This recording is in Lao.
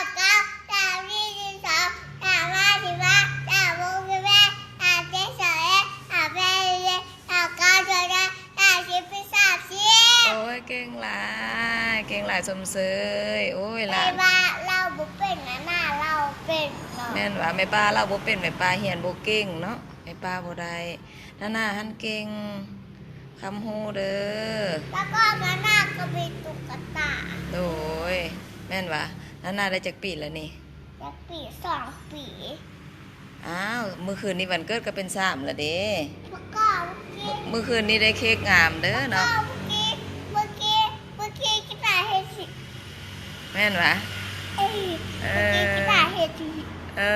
າເກົ້າ ສາມສີ່ ສິບສອງ ສາມຫ້າ ສິບຫົກ ສາມຫົກ ສິບເຈັດ ສາມເຈັດ ສາມແປດ ສາມເກົ້າ ສາມສິບ ສາມສິບເອັດ ສາມສິບສອງ ສາມສິບສາມ ສາມສິບສີ່ ໂອ້ຍ ເກັ່ງຫຼາຍ ເກັ່ງຫຼາຍ ຊົມເຊີຍ. ໂອ້ຍ ຫຼານ ແມ່ວ່າເຮົາບໍ່ເປັນນະ ນາເຮົາເປັນເນາະ. ແມ່ນຫວາ? ແມ່ປ້າເຮົາບໍ່ເປັນ ແມ່ປ້າຮຽນບໍ່ເກັ່ງເນາະ ແມ່ປ້າບໍ່ໄດ້. ນານາຫັ້ນເກັ່ງ ຄຳຮູ້ເດີ. ແລ້ວກໍນານາກໍມີຕຸກກະຕາ. ໂດຍ ແມ່ນຫວາ? ນານາໄດ້ຈັກປີແລ້ວນີ້? ຈັກປີ? ສອງປີ. ອ້າວ ມື້ຄືນນີ້ວັນເກີດກໍເປັນສາມແລ້ວເດ້. ແລ້ວກໍມື້ກີ້ ມື້ຄືນນີ້ໄດ້ເຄັກງາມເດີເນາະ. ແລ້ວກໍມື້ກີ້ ມື້ກີ້ ມື້ກີ້ກິຕາເຮັດຊິ ແມ່ນຫວາ? ເອີ ເອີ ມື້ກີ້ກິຕາເຮັດຊິ ເອີ.